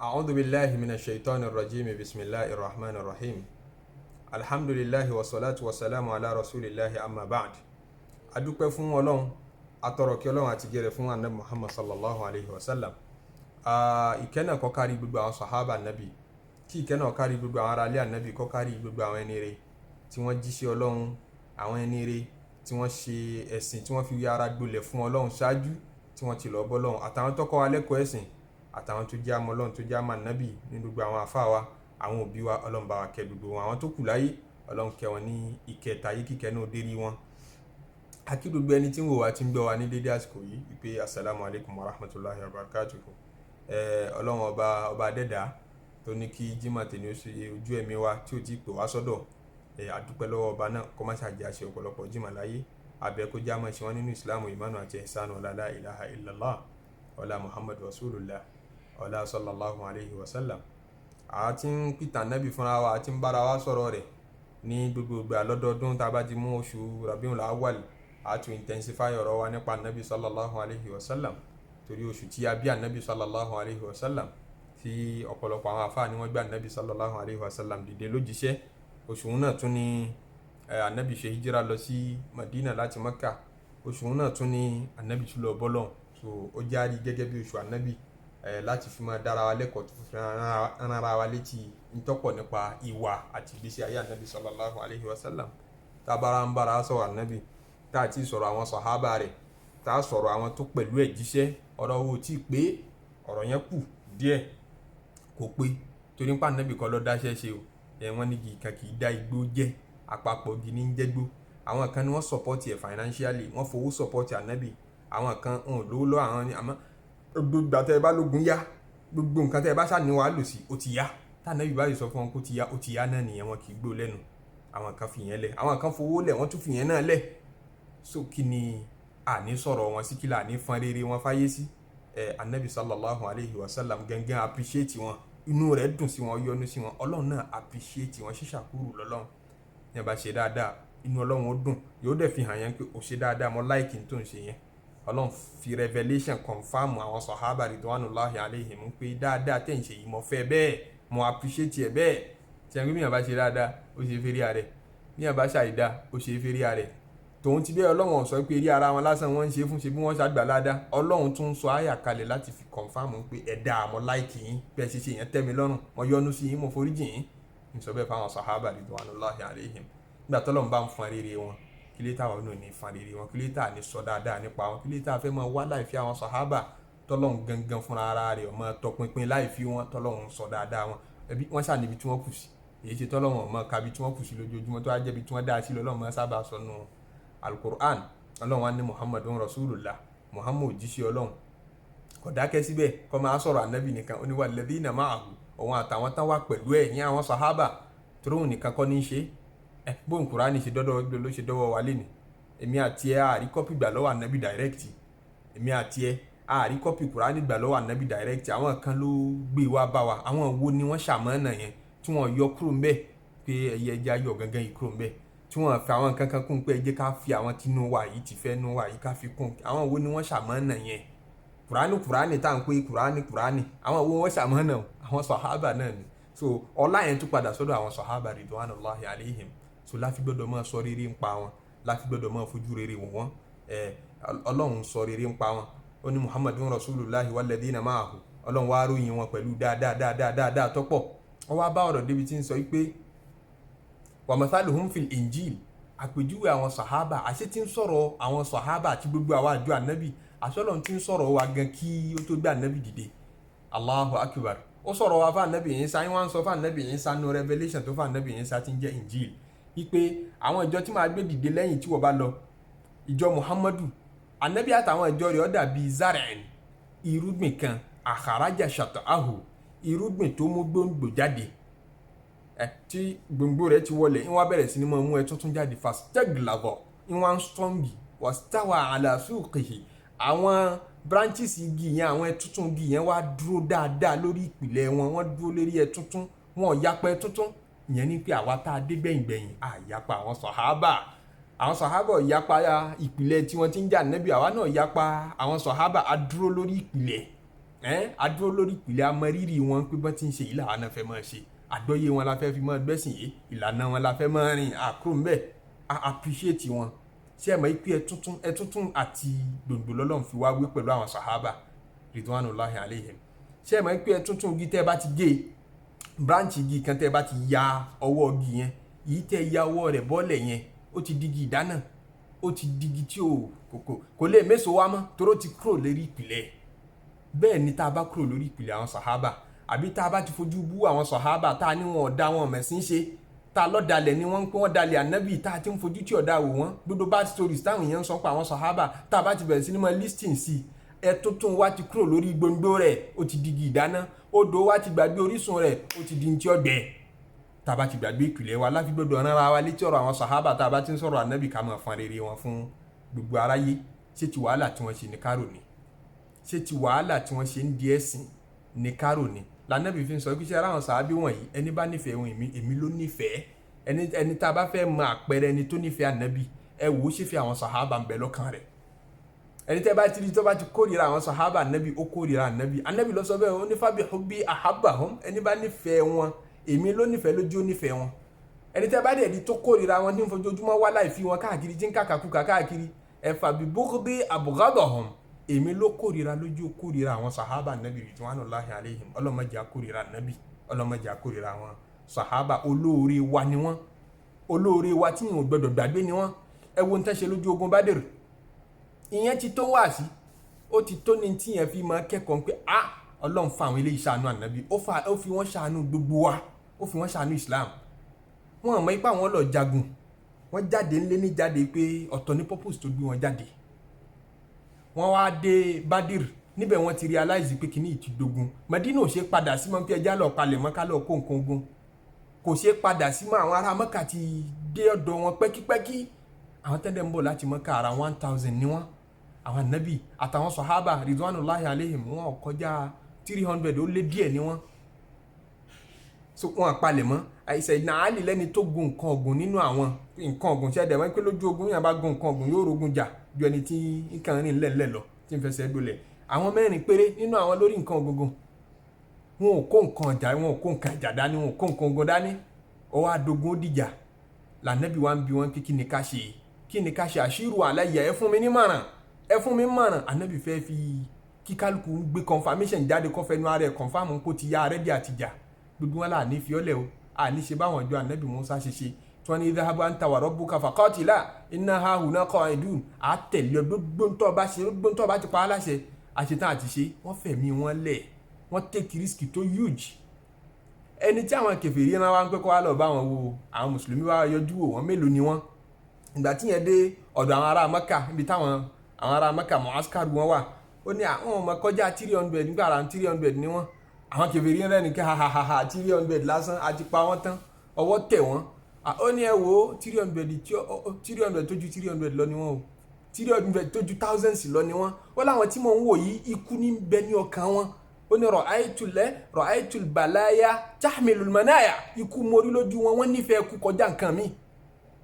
أعوذ بالله من الشيطان الرجيم. بسم الله الرحمن الرحيم. الحمد لله والصلاة والسلام على رسول الله. أما بعد، adúpẹ́ fún Ọlọ́run, atọrọ kí Ọlọ́run àti gẹrẹ fún Anabi Muhammad sallallahu alayhi wa sallam. Ìkẹ́ náà kó kárí gbogbo àwọn sahaba Anabi, kí ìkẹ́ náà kárí gbogbo àwọn aráalé Anabi, kó kárí gbogbo àwọn ẹni rere tí wọ́n jíṣẹ́ Ọlọ́run, àwọn ẹni rere tí wọ́n ṣe ẹ̀sìn, tí wọ́n fi ara gbolẹ̀ fún Ọlọ́run ṣáájú tí wọ́n ti lọ bọ́ Ọlọ́run, àtàwọn tó kọ́ wa lẹ́kọ̀ọ́ ẹ̀sìn, àtàwọn tó jẹ́ àmọ́ Ọlọ́run, tó jẹ́ àmọ́ Anabi ní gbogbo àwọn àfáà wa, àwọn òbí wa. Ọlọ́run bá wa kẹ́ gbogbo wọn. Àwọn tó kù láyé, Ọlọ́run kẹ́ wọn ní ìkẹta yìí, kíkẹ́ náà dérí wọn. Akí gbogbo ẹni tí ń wò wá, tí ń gbọ́ wa ní dédé àsìkò yìí wípé asalaamu alaykum wa rahmatulahi wa barakatuhu. Ọlọ́run ọba, ọba adẹ́dá tó ní kí jimá tèmi ó ṣe ojú ẹ̀mí wa tí ó ti pè wá sọ́dọ̀, adúpẹ́ lọ́wọ́ ọba náà. Kó má ṣàjẹ́ àṣẹ ọ̀pọ̀lọpọ̀ jimá láyé abẹ́, kó já mọ́ ṣe wọ́n nínú Ìsìlámù, ìmánu àti ìsánú. Ọlá la ilaha illallah, ọlá Muhammad rasulullah, ọlá sallallahu alayhi wa sallam. A ti ń pìtàn nábì fúnra wa, a ti ń bára wa sọ̀rọ̀ rẹ̀ ní gbogbo ìgbà lọ́dọọdún. Tá a bá ti mú oṣù Rabiul Awwal, a tún intensify ọ̀rọ̀ wa nípa nabi sallallahu alayhi wa sallam, torí oṣù tí a bí anabi sallallahu alayhi wa sallam, tí ọ̀pọ̀lọpọ̀ àwọn àfáà ni wọ́n gbé anabi sallallahu alayhi wa sallam dìde lójíṣẹ́. Oṣù náà tún ní anabi ṣe hijira lọ sí Madina láti Mecca. Oṣù náà tún ní anabi tún lọ bọ́lọ̀. So ó jáde gẹ́gẹ́ bí oṣù anabi láti fi máa dára wa lẹ́kọ̀ọ́, tó fi rán ara wa létí ntọ́pọ̀ nípa ìwà àti ìgbésí ayé anabi sallallahu alayhi wa sallam. Tá a bára ń bára sọ̀rọ̀ anabi, tá a ti sọ̀rọ̀ àwọn sàhábà rẹ̀, tá a sọ̀rọ̀ àwọn tó pẹ̀lú ẹ̀ jíṣẹ́, ọ̀rọ̀ wo tí pé ọ̀rọ̀ yẹn kù díẹ̀ kò pé, torí pé ànábì kọ́ ló dáṣẹ́ ṣe o. Ẹ̀ wọ́n ní igi kan kì í dá igbó jẹ́, àpapọ̀ igi ní ń jẹ́gbó. Àwọn kan ní wọ́n support ẹ̀ financially, wọ́n fowó support ànábì. Àwọn kan ń lówó lọ́wọ́ àwọn ni. Àmọ́ gbogbo ìgbà tẹ́ ẹ bá lógun yá, gbogbo nǹkan tẹ́ ẹ bá ṣàní wàá lò sí, ó ti yá. Tànàbí báyìí sọ fún wọn kó ti yá, ó ti yá náà nìyẹn. Wọn kì í gbó lẹ́nu. Àwọn kan fi yẹn lẹ̀, àwọn kan fowó lẹ̀, wọ́n tún fi yẹn náà lẹ̀. So kí ni àní sọ̀rọ̀ wọn sí? Kí là ní fọn rere wọn fáyé sí? Ẹ anabi sallallahu alayhi wa sallam gangan appreciate wọn, inú rẹ̀ dùn sí wọn, yọ́nú sí wọn. Ọlọ́run náà appreciate wọn. Ṣíṣàkúrò lọ́lọ́run ní a bá ṣe dáadáa, inú Ọlọ́run ó dùn, yóò dẹ̀ fi hàn yẹn pé ó ṣe dáadáa, mo like tó ń ṣe yẹn. Ọlọ́run fi revelation confirm àwọn sahaba ridwanullahi alayhim pé dáadáa tẹ̀ ń ṣe yìí, mo fẹ́ bẹ́ẹ̀, mo appreciate ẹ̀ bẹ́ẹ̀. Tí a ń gbé bí yàn bá ṣe dáadáa, ó ṣe fẹ́rí ààrẹ. Bí yàn bá ṣàìdá, ó ṣe fẹ́rí ààrẹ. Tòun ti bẹ́ẹ̀, Ọlọ́run sọ pé eré ara wọn lásán wọ́n ń ṣe fún ṣe bí wọ́n ṣàgbà ládàá. Ọlọ́run tún sọ àyà kalẹ̀ láti fi confirm pé ẹ̀dá àmọ́ like yín bẹ́ẹ̀ ṣe ṣe yẹn, tẹ́ mi lọ́rùn, mo yọ́nú sí yín, mo foríjì yín. Ń sọ bẹ́ẹ̀ fáwọn sahaba ridwanullahi alayhim. Nígbà tọ́lọ́run bá ń fọn rere wọn, kí lè táwọn náà ní fọn rere wọn? Kí lè tà ní sọ dáadáa nípa wọn? Kí lè tà fẹ́ máa wá láì fi àwọn sahaba tọ́lọ́run gangan fúnra ara rẹ̀ ọmọ tọpinpin láì fi wọn, tọ́lọ́run sọ dáadáa wọn? Ẹbí wọ́n ṣà níbi tí wọ́n kù sí, èyí ṣe tọ́lọ́run ọmọ kabi tí wọ́n kù sí lójoojúmọ́, tó wá jẹ́bi tí wọ́n dá sí lọ́lọ́run máa sábà sọ nù Alukur'an. Ọlọ́run wa ní Muhammadun rasulullah, Muhammad òjíṣẹ́ Ọlọ́run. Kò dákẹ́ síbẹ̀ kó máa sọ̀rọ̀ ànábì nìkan. Ó ní walladhina ma'ahu, òun àtàwọn tán wà pẹ̀lú ẹ̀ ní àwọn sahaba, tóun nìkan kọ́ ní í ṣe ẹ. Bóun Kùránì ṣe dọ́dọ̀ ló ṣe dọ́wọ́ wa lé ní. Èmi àti ẹ àrí copy gbà lọ́wọ́ ànábì direct. Èmi àti ẹ àrí copy Kùránì gbà lọ́wọ́ ànábì direct. Àwọn kan ló gbé wá bá wa. Àwọn wo ni wọ́n ṣàmọ́nà yẹn tí wọ́n yọ kúrò ńbẹ̀ pé ẹyẹ ẹja yọ gangan yìí kúrò ńbẹ̀, tí wọ́n fi àwọn nǹkan kan kún pé ẹ jẹ́ ká fi àwọn tinú wa yìí, ti fẹ́ nú wa yìí, ká fi kún? Àwọn wo ni wọ́n ṣàmọ́nà yẹn? Kùránì, Kùránì tá à ń pè Kùránì, Kùránì, àwọn wo wọ́n ṣàmọ́nà? Àwọn sàhábà náà ni. So ọlá yẹn tún padà sọ́dọ̀ àwọn sàhábà ridwanullahi alayhim. So láfi gbọ́dọ̀ máa sọ rere ń pa wọn, láfi gbọ́dọ̀ máa fojú rere wò wọ́n. Ẹ Ọlọ́run sọ rere ń pa wọn, ó ní Muhammadun rasulullahi walladhina ma'ahu. Ọlọ́run wá ròyìn wọn pẹ̀lú dáadáa dáadáa dáadáa tọ́pọ̀. Wọ́n wá bá ọ̀rọ̀ débi tí ń sọ wípé wa mathaluhum fil injil, àpèjúwe àwọn sàhábà. Àṣẹ tí ń sọ̀rọ̀ àwọn sàhábà àti gbogbo àwọn àjọ ànábì, àṣọlọ́run tí ń sọ̀rọ̀ wa gan kí ó tó gbé ànábì dìde. Allahu akbar! Ó sọ̀rọ̀ wa fún ànábì Ìsá yín, wọ́n ń sọ fún ànábì Ìsá nínú revelation tó fún ànábì Ìsá tí ń jẹ́ Injil, wípé àwọn ìjọ tí máa gbé dìde lẹ́yìn tí wọ́n bá lọ, ìjọ Muhammadu ànábì àtàwọn ìjọ rẹ̀, ó dàbí zar'in, irúgbìn kan, akhraja shat'ahu, irúgbìn tó mú gbòǹgbò jáde ẹ, tí gbòǹgbò rẹ̀ ti wọlé, ń wá bẹ̀rẹ̀ sí ni máa mú ẹ tuntun jáde. Fastaghladha, ń wá ń strong, wastawa ala suqihi, àwọn branches igi yẹn, àwọn ẹtuntun igi yẹn wá dúró dáadáa lórí ìpìlẹ̀ wọn. Wọ́n dúró lórí ẹtuntun, wọn ò yapa ẹtuntun. Ìyẹn ni pé àwa tá a dé gbẹ̀yìngbẹ̀yìn, à yapa àwọn sàhábà. Àwọn sàhábà ò yapa ìpìlẹ̀ tí wọ́n ti ń jà nẹ́bí. Àwa náà yapa àwọn sàhábà, a dúró lórí ìpìlẹ̀. Adúró lórí ìpìlẹ̀, amọ̀rírì wọn pé bọ́n ti ń ṣe ìlànà náà fẹ́ máa ṣe, àgbọ́yé wọn la fẹ́ fi máa gbẹ́sìn yìí, ìlànà wọn la fẹ́ máa rìn àkúrò ńbẹ̀, a appreciate wọn. Ṣé ẹ mọ̀ pé ẹtúntún àti gbòǹgbò lọ́lọ́run fi wá wé pẹ̀lú àwọn sàhábà ridwanullahi alaihim? Ṣé ẹ mọ̀ pé ẹtúntún igi tẹ́ ẹ bá ti gé branch igi kan, tẹ́ ẹ bá ti ya ọwọ́ igi yẹn, èyí tẹ́ ẹ ya ọwọ́ rẹ̀ bọ́lẹ̀ yẹn, ó ti digi ìdáná, ó ti digi tí ò kò lè méso wá mọ́, toró ti kúrò lérí ìpìlẹ̀. Bẹ́ẹ̀ ni tá a bá kúrò lórí ìpìlẹ̀ àwọn sàhábà, àbí tá a bá ti fojú bú àwọn sàhábà, tá a ní wọn ọ̀dà wọn mẹ̀sìn ṣe, tá a lọ́dàlẹ̀ ni wọ́n ń pé wọ́n dalẹ̀ ànábì, tá a ti ń fojú tí ọ̀dà wò wọ́n, gbogbo bad stories táwọn èèyàn ń sọ pa àwọn sàhábà, tá a bá ti bẹ̀rẹ̀ sí ní mọ listing sí ẹ, tuntun wa ti kúrò lórí gbòǹgbò rẹ̀, ó ti digi ìdáná. Odò wa ti gbàgbé orísun rẹ̀, ó ti di ntí ọ̀gbẹ́. Tá a bá ti gbàgbé ìpìlẹ̀ wa, láfi gbọdọ̀ rán ara wa létí ọ̀rọ̀ àwọn sàhábà. Tá a bá ti ń sọ̀rọ̀ ànábì, ká máa fọn rere wọn fún gbogbo aráyé. Ṣé ti wàhálà tí wọ́n ṣe ní kárò ni? Ṣé ti wàhálà tí wọ́n ṣe ń di ẹ̀sìn ní kárò ni? Lànàbì fi ń sọ pé ṣé ara àwọn sàábí wọ̀nyí, ẹni bá nífẹ̀ẹ́ wọn, èmi ló nífẹ̀ẹ́. Ẹni tá a bá fẹ́ mọ àpẹẹrẹ ẹni tó nífẹ̀ẹ́ ànábì, ẹ wò ó, ṣe fi àwọn sàhábà ń bẹ lọ́kàn rẹ̀. Ẹni tẹ́ bá ti rí tó bá ti kórìíra àwọn sàhábà ànábì, ó kórìíra ànábì. Ànábì ló sọ bẹ́ẹ̀, ó ní fabi hubbi ahabbahum. Ẹni bá nífẹ̀ẹ́ wọn, èmi ló nífẹ̀ẹ́ lójú ó nífẹ̀ẹ́ wọn. Ẹni tẹ́ bá dẹ̀ di tó kórìíra wọn, tí ń fojoojúmọ́ wá láì fi wọn káàkiri, tí ń kàkàkùkà káàkiri, ẹ̀fà bí bughdi abghadahum, èmi ló kórìíra lójú ó kórìíra àwọn sàhábà ànábì ridwanullahi alaihim. Ọlọ́mọdé àkórìíra ànábì, ọlọ́mọdé àkórìíra àwọn sàhábà. Olóore wa ni wọ́n, olóore wa tí yìí ò gbọdọ̀ gbàgbé ni wọ́n. Ẹ wo ń tẹ́ ṣe lójú ogun Bádìrì, ìyẹn ti tó wáàsí, ó ti tó ní tí yẹn fi máa kẹ́kọ̀ọ́ pé a Ọlọ́run fa àwọn eléyìí ṣàánú ànábì, ó fi wọ́n ṣàánú gbogbo wa, ó fi wọ́n ṣàánú Islam. Wọ́n mọ̀ ipá wọn lọ jagun, wọ́n jáde ńlé ní jáde pé ọ̀tọ̀ ní purpose tó gbé wọn jáde. Wọ́n wá dé Bádìrì, níbẹ̀ wọ́n ti realize pé kíní ìtì dogun. Madina ò ṣe padà sí mọ́, pé ẹja lọ palẹ̀ mọ́ ká lọ kó nǹkan ogun, kò ṣe padà sí mọ́. Àwọn ará Mọ́kà ti dé ọ̀dọ̀ wọn pẹ́kípẹ́kí. Àwọn tẹ́lẹ̀ ń bọ̀ láti Mọ́kà, ara 1,000 ni wọ́n. Àwọn ànábì àtàwọn sọ̀hábà ridwanullahi alaihim, wọn kọjá 300, ó lé díẹ̀ ni wọ́n. So wọn àpalẹ̀ mọ́. Sayyidina Ali lẹ́ni tó gun nǹkan ọ̀gùn nínú àwọn nǹkan ọ̀gùn. Ṣẹ́dẹ̀ wọ́n pé lójú ogun, yẹn bá gun nǹkan ọ̀gùn, yóò rogun jà ju ẹni tí nǹkan rìn lẹ́lẹ̀ lọ, tí ń fẹsẹ̀ gbolẹ̀. Àwọn mẹ́rin péré nínú àwọn lórí nǹkan ọ̀gùn, wọn ò kó nǹkan ọjà, wọn ò kó nǹkan ìjà dání, wọn ò kó nǹkan ogun dání. Ọwọ́ adogun ó dìjà. Lànàbí wa ń bi wọn pé kí ni ká ṣe, kí ni ká ṣe? Àṣírù aláyà, ẹ fún mi ní mọ̀ràn, ẹ fún mi mọ̀ràn. Ànábì fẹ́ fi kí kálukú gbé confirmation jáde, kó fẹnu ara ẹ̀ confirm kó ti yá ready àtìjà. Gbogbo wọn là ní fiọ́lẹ̀ o, àní ṣe báwọn ọjọ́ ànábì Musa ṣe ṣe tí wọ́n ní idhhaba anta wa rabbuka faqatila inna hahuna qa'idun. À tẹ̀lé gbogbo ntọ́ bá ṣe, gbogbo ntọ́ bá ti pa á láṣẹ, àṣetán àti ṣe. Wọ́n fẹ̀mí wọn lẹ̀, wọ́n take risk tó huge. Ẹni tí àwọn kèfèrí náà wá ń pẹ́ kó wá lọ bá wọn wo àwọn mùsùlùmí, wá yọjú wò wọ́n, mélòó ni wọ́n? Ìgbà tí yẹn dé ọ̀dọ̀ àwọn ará Mẹ́kà, níbi táwọn àwọn ará Mẹ́kà muaskar wọn wà, ó ní àwọn ọmọ kọjá 300, nígbà ara 300 ni wọ́n. Àwọn kèfèrí rẹ̀ ní kí ha ha ha ha, 300 lásán, àti pa wọ́n tán, ọwọ́ tẹ̀ wọ́n. Ó ní ẹ wo, 300 tí 300 tó ju 300 lọ ni wọ́n o, 300 tó ju thousands lọ ni wọ́n. Ó láwọn tí mò ń wò yìí, ikú ní bẹ ní ọkàn wọn. Ó ní ra'aytul balaya tahmilul manaya, ikú mórí lójú wọn, wọ́n nífẹ̀ẹ́ kú kọjá nǹkan mi.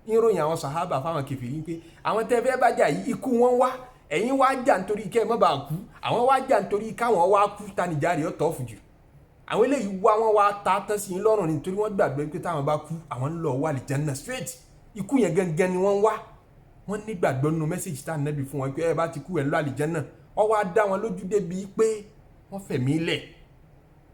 Ìròyìn àwọn sàhábà fáwọn kèfèrí pé àwọn tẹ́ fẹ́ bá jà yìí, ikú wọn wá, ẹ̀yin wá jà nítorí kẹ́ ẹ má bàa kú, àwọn wá jà nítorí káwọn wá kú. Tanìjà rẹ̀ ọ̀tọ̀ fùjù? Àwọn eléyìí wá, wọn wá ta tán sí yín lọ́rùn nítorí wọ́n gbàgbé pé táwọn bá kú, àwọn ń lọ wà lè Jánnà straight. Ikú yẹn gangan ni wọ́n wá. Wọ́n nígbàgbọ́ nínú message tá ànábì fún wọn pé ẹ bá ti kú, ẹ̀ ń lọ àlìjánnà. Wọ́n wá dá wọn lójú débi pé wọ́n fẹ̀mí lẹ̀.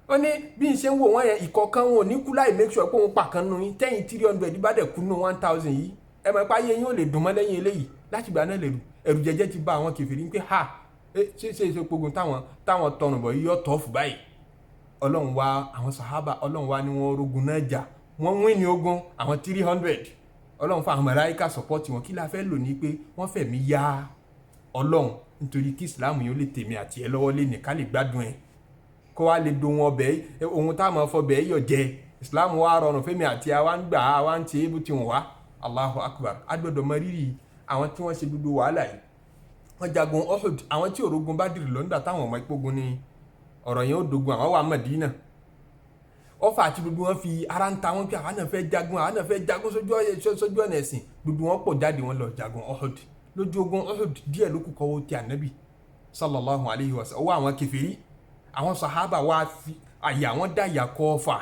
Ó ní bí n ṣe ń wò wọ́n yẹn, ìkọ̀ọ̀kan wọn ò ní kú láì make sure pé òun pa kan nù yín. Tẹ́yìn 300 bá dẹ̀ kú nù 1,000 yìí, ẹ mọ̀ pé ayé yín ò lè dùn mọ́ lẹ́yìn eléyìí. Láti ìgbà náà lèrú ẹ̀rù jẹjẹ ti bá àwọn kèfèrí pé ha, ṣe ṣe ṣe pogun táwọn tọrùn bọ̀ yíyọ́ tọ́ọ̀fù báyìí. Ọlọ́run wá àwọn sàhábà, Ọlọ́run wá ní wọ́n rogun náà jà, wọ́n wín ní ogun àwọn 300. Ọlọ́run fún àwọn màláíkà support wọn. Kí la fẹ́ lò ní pé wọ́n fẹ̀mí yá Ọlọ́run nítorí kí Islam yóò lè tèmi àti ẹ lọ́wọ́ lé ní ká lè gbádùn ẹ̀, kó wá lè dohun ọbẹ̀, ohun tá a máa fọbẹ̀ yọ̀ jẹ. Islam wa rọrùn fẹ́mi àti àwa ń gbà, àwa ń ṣe é bó ti wùn wá. Allahu akbar! A gbọ́dọ̀ mọ rírì àwọn tí wọ́n ṣe gbogbo wàhálà yìí. Wọ́n jagun Uhud. Àwọn tí òrogun Bádìrì lọ, nígbà táwọn ọmọ ìpógun ni ọ̀rọ̀ yẹn ó dogun, àwọn wà Mádínà. Ọfà àti gbogbo wọn fi ara ń ta wọn pé àwọn náà fẹ́ jagun, àwọn náà fẹ́ jagun sójú ọ̀nà ẹ̀sìn. Gbogbo wọn pọ̀ jáde, wọn lọ jagun Uhud. Lójú ogun Uhud, díẹ̀ ló kù kọ́wọ́ ti ànábì sallallahu alayhi wa sallam, ọwọ́ àwọn kèfèrí. Àwọn sàhábà wá fi àyà wọn dá ìyà kọ ọfà.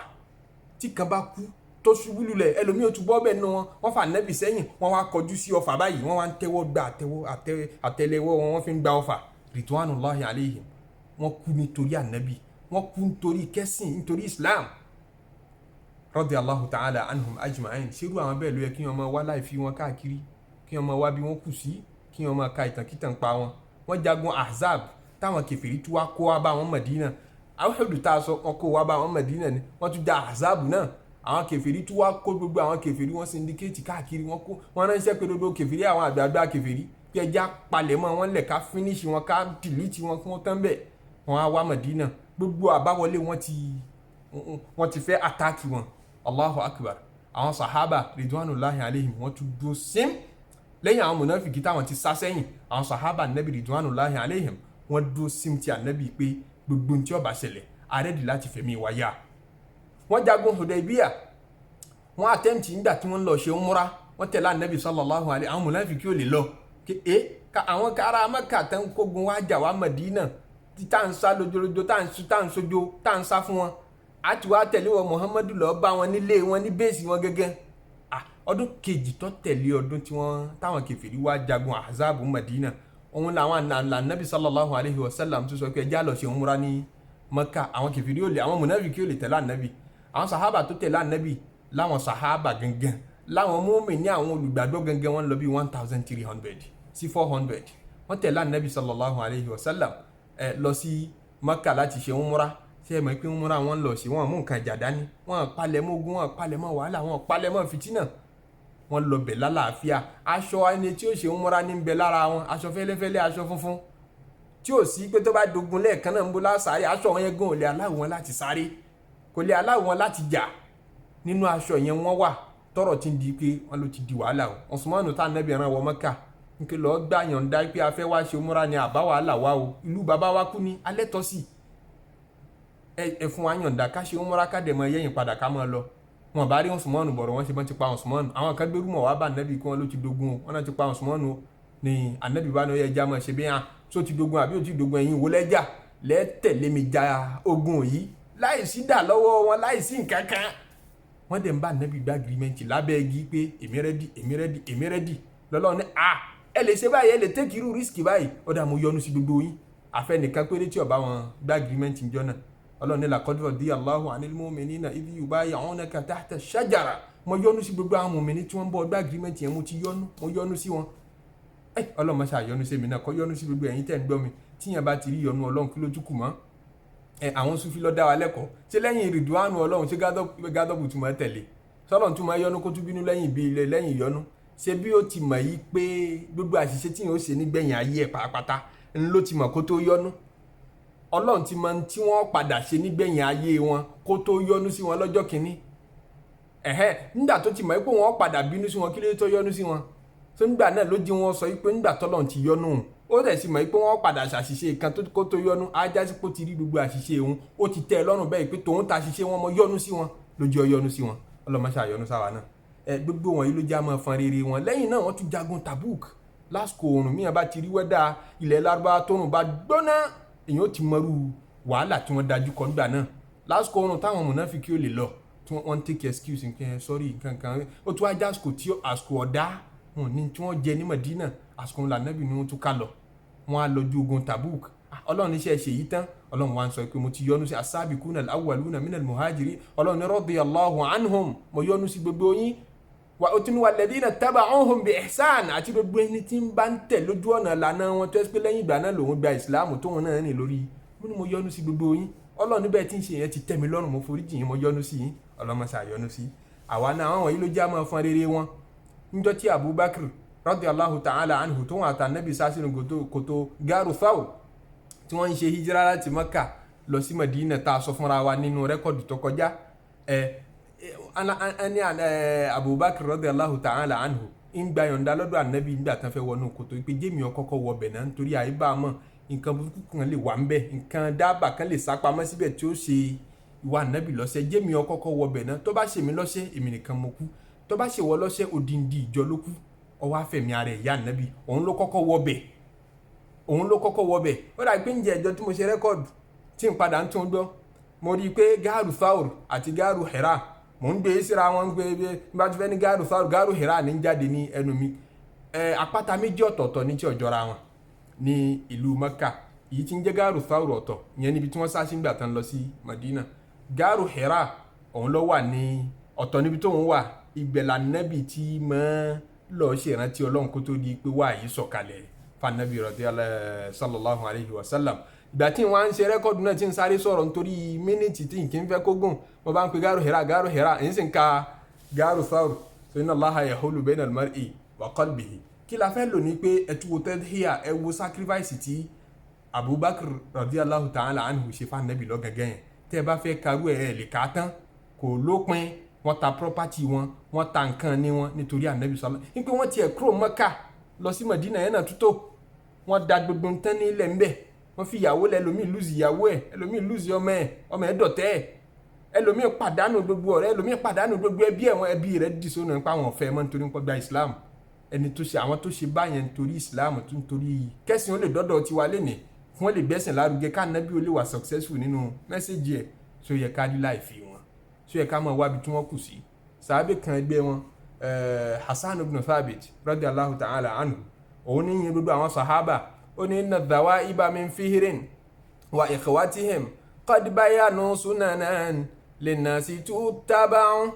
Tí kan bá kú tó ṣubú lulẹ̀, ẹlòmíì ó tún bọ́ bẹ́ẹ̀ nù wọn. Wọ́n fà nẹ́bì sẹ́yìn, wọ́n wá kọjú sí ọfà báyìí, wọ́n wá ń tẹ́wọ́ gba àtẹ́lẹwọ́ wọn, wọ́n fi ń gba ọfà. Ridwanullahi alayhim. Wọ́n kú nítorí ànábì, wọ́n kú nítorí kẹ́sìn, nítorí Islam. Radiyallahu ta'ala anhum ajma'in. Ṣerú àwọn bẹ́ẹ̀ ló yẹ kí wọ́n máa wá láì fi wọn káàkiri, kí wọ́n máa wá bí wọ́n kù sí, kí wọ́n máa ka ìtànkítàn pa wọn? Wọ́n jagun Ahzab táwọn kèfèrí tí wàá kó wá bá wọn Mẹdínà. Uhudu tá a sọ, wọn kó wá bá wọn Mẹdínà ni. Wọ́n tún ja Ahzab náà, àwọn kèfèrí tí wàá kó gbogbo àwọn kèfèrí wọn syndicate káàkiri. Wọn kó wọn ránṣẹ́ pé gbogbo kèfèrí, àwọn àgbààgbà kèfèrí, kí ẹja palẹ̀mọ́ wọn lẹ̀, ká finish wọn, ká delete wọn, kí wọ́n tán bẹ́ẹ̀. Wọn á wá Mẹdínà, gbogbo àbáwọlé wọn ti fẹ́ attack wọn. Allahu akbar! Àwọn sahaba ridwanullahi alayhim, wọ́n tún dúró sim lẹ́yìn àwọn mùnàfíkì táwọn ti sá sẹ́yìn. Àwọn sahaba nabi ridwanullahi alayhim, wọ́n dúró sim ti ànábì pé gbogbo tí ó bá ṣẹlẹ̀, a ready láti fẹ̀mí wa yá. Wọ́n jagun Hudaybiyah, wọ́n attempt nígbà tí wọ́n lọ ṣe umra. Wọ́n tẹ̀lé ànábì sallallahu alayhi. Àwọn mùnàfíkì ò lè lọ ká àwọn ará Mẹ́kà tán kógun wá jà wá Mẹdínà, tá à ń sá lójoojó, tá à ń sojo, tá à ń sá fún wọn, àti wàá tẹ̀lé wọn Muhammadu lọ bá wọn nílé wọn, ní base wọn gẹ́gẹ́. Ọdún kejì tó tẹ̀lé ọdún tí wọ́n táwọn kèfèrí wá jagun Ahzabu Madina, òun làwọn ànábì sallallahu alayhi wa sallam tó sọ pé ẹjá lọ ṣe umra ní Mẹ́kà. Àwọn kèfèrí ò lè, àwọn mùnàfíkì ò lè tẹ̀lé ànábì. Àwọn sàhábà tó tẹ̀lé ànábì, láwọn sàhábà gangan, láwọn mùmínì ní àwọn olùgbàgbọ́ gangan, wọ́n lọ bí 1300 sí 400. Wọ́n tẹ̀lé ànábì sallallahu alayhi wa sallam ẹ lọ sí Mẹ́kà láti ṣe umra. Ṣé ẹ mọ̀ pé umra wọn lọ sí, wọn mú nǹkan ìjà dání, wọn palẹ̀mọ́ ogun, wọn palẹ̀mọ́ wàhálà, wọn palẹ̀mọ́ fìtínà. Wọn lọ bẹ̀ lálàáfíà. Aṣọ ẹni tí ó ṣe umra ní bẹ lára wọn, aṣọ fẹ́lẹ́fẹ́lẹ́, aṣọ funfun tí ò sí pé tó bá dogun lẹ́ẹ̀kan náà ń bó lásàárẹ̀. Aṣọ wọn yẹn gan ò lè aláwọ̀ wọn láti sáré, kò lè aláwọ̀ wọn láti jà. Nínú aṣọ yẹn wọ́n wà tọrọ ti ń di pé wọn ló ti di wàhálà o. Usmanu tá nẹ́bí ẹran wọ Mẹ́kà nke lọ́ọ́ gbà yọ̀ǹda pé a fẹ́ wá ṣe umra ni, àbá wàhálà wá o, ìlú bàbá wa kú ni alẹ́ tọ́ sí ẹ fún wa yọ̀ǹda ká ṣe umra, ká dẹ̀ mọ yẹ́yìn padà, ká mọ́ lọ. Wọn bá rí Usmanu bọ̀rọ̀, wọn ṣe bọ́n ti pa Usmanu. Àwọn kan gbérú mọ̀ wá bá nẹ́bí kí wọ́n ló ti dogun o, wọn náà ti pa Usmanu o. Ni ànẹ́bí bá ní ó yẹ ẹja mọ̀ ṣe bí hàn tó ti dogun àbí ó ti dogun. Ẹ̀yin wo lẹ́jà lẹ́tẹ̀lé mi ja ogun yìí láì sí dà lọ́wọ́ wọn, láì sí nǹkan kan? Wọ́n dẹ̀ ń bá ànẹ́bí gba agreement lábẹ́ igi pé èmi ready, èmi ready, èmi ready. Lọ́lọ́run ní à ẹ lè ṣe báyìí, ẹ lè take irú risk báyìí. Ó dà, mo yọ́nú sí gbogbo yín. Àfẹnìkan péré tí ó bá wọn gba agreement njọ́ náà. Ọlọ́run ní laqad radiyallahu anil mu'minina idh yubayi'unaka tahta shajara. Mo yọ́nú sí gbogbo àwọn mùmíní tí wọ́n ń bọ̀ gba agreement yẹn. Mo ti yọ́nú, mo yọ́nú sí wọn. Ẹ Ọlọ́run máa ṣàyọ́nú sí mi náà, kó yọ́nú sí gbogbo ẹ̀yin tẹ́ ń gbọ́ mi. Tíyẹn bá ti rí yọ́nú Ọlọ́run, kí ló tún kù mọ́ ẹ? Àwọn Sufi ló dá wa lẹ́kọ̀ọ́. Ṣé lẹ́yìn rìdùánù Ọlọ́run, ṣé gádọ́bù tún máa tẹ̀lé sọ́lọ́run tún máa yọ́nú, kó tún bínú lẹ́yìn ibi ilẹ̀ lẹ́yìn ìyọ́nú? Ṣé bí ó ti mọ̀ yí pé gbogbo àṣìṣe tí yóò ṣe nígbẹ̀yìn ayé ẹ̀ pátápátá ń ló ti mọ̀ kó tó yọ́nú? Ọlọ́run ti mọ tí wọ́n padà ṣe nígbẹ̀yìn ayé wọn kó tó yọ́nú sí wọn lọ́jọ́ kìíní. Ẹ̀hẹ́, nígbà tó ti mọ̀ pé wọ́n padà bínú sí wọn, kí ló tó yọ́nú sí wọn? Tó nígbà náà ló jí wọn sọ pé nígbà tọ́lọ́run ti yọ́nú òun, ó dẹ̀ sì mọ̀ pé wọ́n padà ṣàṣìṣe kan kó tó yọ́nú, á já sí pé ó ti rí gbogbo àṣìṣe òun, ó ti tẹ́ ẹ lọ́rùn bẹ́ẹ̀ pé tòun ta àṣìṣe wọn mọ́ yọ́nú sí wọn lójú ọ yọ́nú sí wọn. Ọlọ́mọ ṣàyọ́nú sáwa náà. Ẹ gbogbo wọn yìí ló já máa fọn rere wọn. Lẹ́yìn náà, wọ́n tún jagun Tabuk lásìkò oòrùn. Míyàn bá ti rí weather ilẹ̀ Lárúbáwá tóòrùn bá gbóná, èèyàn ó ti mọrú wàhálà tí wọ́n dájú kọ nígbà náà lásìkò oòrùn táwọn mùnáfíkí ò lè lọ, tí wọ́n ń take excuse nǹkan ẹ̀, sorry, nǹkan kan. Ó tún wá já àsìkò tí àsìkò ọ̀dá wọn ní tí wọ́n jẹ ní Madina. Àsìkò ńlá nàbì ni wọ́n tún ká lọ, wọ́n á lọ ju ogun Tabuk. Ọlọ́run níṣẹ́ ṣe yìí tán, Ọlọ́run wa ń sọ pé mo ti yọ́nú sí as-sabiquna al-awwaluna minal muhajirin. Ọlọ́run ní radiyallahu anhum, mo yọ́nú sí gbogbo yín. Wa ó tún ní walladhina taba'uhum bi ihsan, àti gbogbo ẹni tí ń bá ń tẹ̀ lójú ọ̀nà ìlànà wọn, tó ẹ́ pé lẹ́yìn ìgbà náà lòun gba ìsìláàmù, tóun náà rìn lórí. Mo ní mo yọ́nú sí gbogbo yín. Ọlọ́run níbẹ̀ tí ń ṣe yẹn ti tẹ́ mi lọ́rùn, mo foríjì yín, mo yọ́nú sí yín. Ọlọ́run ṣe àyọ́nú sí àwa náà. Àwọn wọ̀nyí ló já máa fọn rere wọn. Níjọ́ tí Abubakar radiyallahu ta'ala anhu tó wọn àtànẹ́bí sá sínú kòtò Garu Thawr, tí wọ́n ń ṣe hijira láti Mẹ́kà lọ sí Madina, tá a sọ fúnra wa nínú record tó kọjá ẹ ẹni, Abubakar radiyallahu ta'ala anhu ń gba yọ̀ǹda lọ́dọ̀ ànábì nígbà tán fẹ́ wọnú kòtò pé jémi ọkọ́kọ́ wọ bẹ̀ náà, nítorí àyíbá mọ̀ nǹkan burúkú kan lè wà ń bẹ̀, nǹkan dábàá kan lè sápamọ́ síbẹ̀ tí ó ṣe ìwà ànábì lọ́sẹ̀. Jémi ọkọ́kọ́ wọ bẹ̀ náà. Tó bá ṣe mí lọ́sẹ̀, èmi nìkan mo kú. Tó bá ṣe wọ lọ́sẹ̀, odindi ìjọ ló kú. Ọwọ́ àfẹ̀mí ara ẹ̀ yá ànábì. Òun ló kọ́kọ́ wọ bẹ̀, òun ló kọ́kọ́ wọ bẹ̀. Ó dà pé ń jẹ́ ẹjọ́ tí mo ṣe record. Tí n padà ń tún gbọ́, mo rí i pé gáàrú Thawr àti gáàrú Hira, mò ń gbé síra wọn, gbé bí bá ti fẹ́ ní gáàrú Thawr, gáàrú Hira ní jáde ní ẹnu mi. Àpáta méjì ọ̀tọ̀ọ̀tọ̀ ní tí ọ̀jọ́ra wọn ní ìlú Mẹ́kà. Èyí tí ń jẹ́ gáàrú Thawr ọ̀tọ̀, ìyẹn níbi tí wọ́n sá sí ìgbà tán lọ sí Madina. Gáàrú Hira òun ló wà ní ọ̀tọ̀ níbi tó ń wà. Ìgbẹ̀là nẹ́bì tí mọ́ lọ́ọ́ ṣèrántí Ọlọ́run kó tó di pé wà yìí sọ̀kalẹ̀ fanabi radiyallahu sallallahu alayhi wa sallam. Ìgbà tí wọ́n á ń ṣe record náà, tí ń sáré sọ̀rọ̀ nítorí mínítì tí n kì í fẹ́ kó gùn, mo bá ń pe gáàrú Hira, gáàrú Hira, èyí sì ń ka gáàrú Thawr. So inna Allaha yahulu bayna al-mar'i wa qalbihi. Kí la fẹ́ lò ní pé ẹ tún wo tadhiya, ẹ wo sacrifice tí Abubakar radiyallahu ta'ala anhu ṣe fanabi lọ́gàgẹ́ yẹn. Tẹ́ ẹ bá fẹ́ karú ẹ̀, ẹ̀ lè kà á tán, kò lópin. Wọ́n ta property wọn, wọ́n ta nǹkan ní wọn nítorí ànábì sọlá ní pé wọ́n tiẹ̀ kúrò Mẹ́kà lọ sí Mọ̀dínà yẹn náà tútó. Wọ́n da gbogbo nǹkan ní ilẹ̀ ńbẹ̀. Wọ́n fi ìyàwó lẹ̀, ẹlòmíì lose ìyàwó ẹ̀, ẹlòmíì lose ọmọ ẹ̀, ọmọ ẹ̀ dọ̀tẹ́ ẹ̀, ẹlòmíì pàdánù gbogbo ọ̀rẹ́, ẹlòmíì pàdánù gbogbo ẹbí ẹ̀. Wọ́n ẹbí rẹ̀ dì sónà nípa àwọn ọ̀fẹ́ mọ́ nítorí nípa gba Islam. Ẹni tó ṣe, àwọn tó ṣe báyẹn nítorí Islam, tó nítorí kẹ́sìn ó lè dọ́dọ̀ tiwa lénìí, fún wọn lè gbẹ́sìn lárugẹ, ká nábì ó lè wà successful nínú message ẹ̀. So yẹ ká rí láì fi wọn, so yẹ ká máa wábi tí wọ́n kù sí. Sàábì kan ẹgbẹ́ wọn, Hasan ibn Thabit radiyallahu ta'ala anhu, òun ní yin gbogbo àwọn sahaba. Ó ní inna dhawaiba min fihrin wa ikhwatihim qad bayanu sunanan linnasi tuttaba'u,